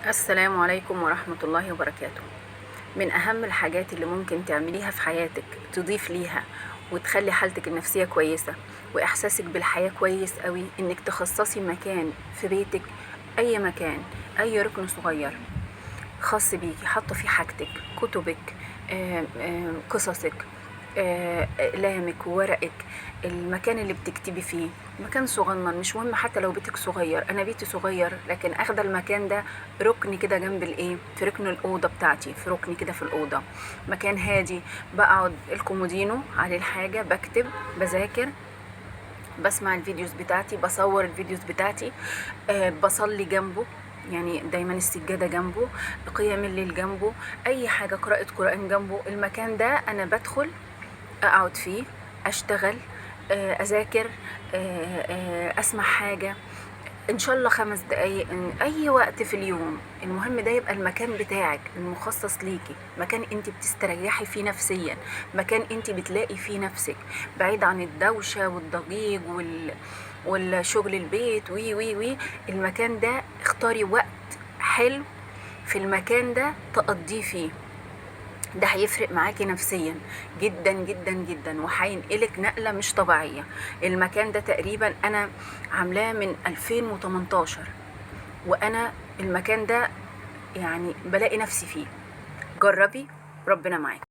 السلام عليكم ورحمة الله وبركاته. من أهم الحاجات اللي ممكن تعمليها في حياتك تضيف ليها وتخلي حالتك النفسية كويسة وإحساسك بالحياة كويس قوي، إنك تخصصي مكان في بيتك، أي مكان، أي ركن صغير خاص بيكي، حاطة فيه حاجتك، كتبك، آم، آم، قصصك، اقلامك وورقك، المكان اللي بتكتبي فيه، مكان صغنن، مش مهم حتى لو بيتك صغير. انا بيتي صغير لكن اخده المكان ده ركن كده جنب الايه، في ركن الاوضة بتاعتي، في ركن كده في الاوضة، مكان هادي بقعد الكومودينو عليه الحاجة، بكتب، بذاكر، بسمع ال videos بتاعتي، بصور ال videos بتاعتي، بصلي جنبه، يعني دايما السجادة جنبه، قيام الليل جنبه، اي حاجة، قراءة قرآن جنبه. المكان ده انا بدخل اقعد فيه، اشتغل، اذاكر، اسمع حاجة، ان شاء الله 5 دقايق، اي وقت في اليوم. المهم ده يبقى المكان بتاعك المخصص ليكي، مكان انت بتستريحي فيه نفسيا، مكان انت بتلاقي فيه نفسك، بعيد عن الدوشة والضجيج والشغل البيت وي وي وي. المكان ده اختاري وقت حلو في المكان ده تقضيه فيه، ده هيفرق معاكي نفسيا جدا جدا جدا، وهينقلك نقلة مش طبيعية. المكان ده تقريبا انا عاملاه من 2018، وانا المكان ده بلاقي نفسي فيه. جربي، ربنا معاك.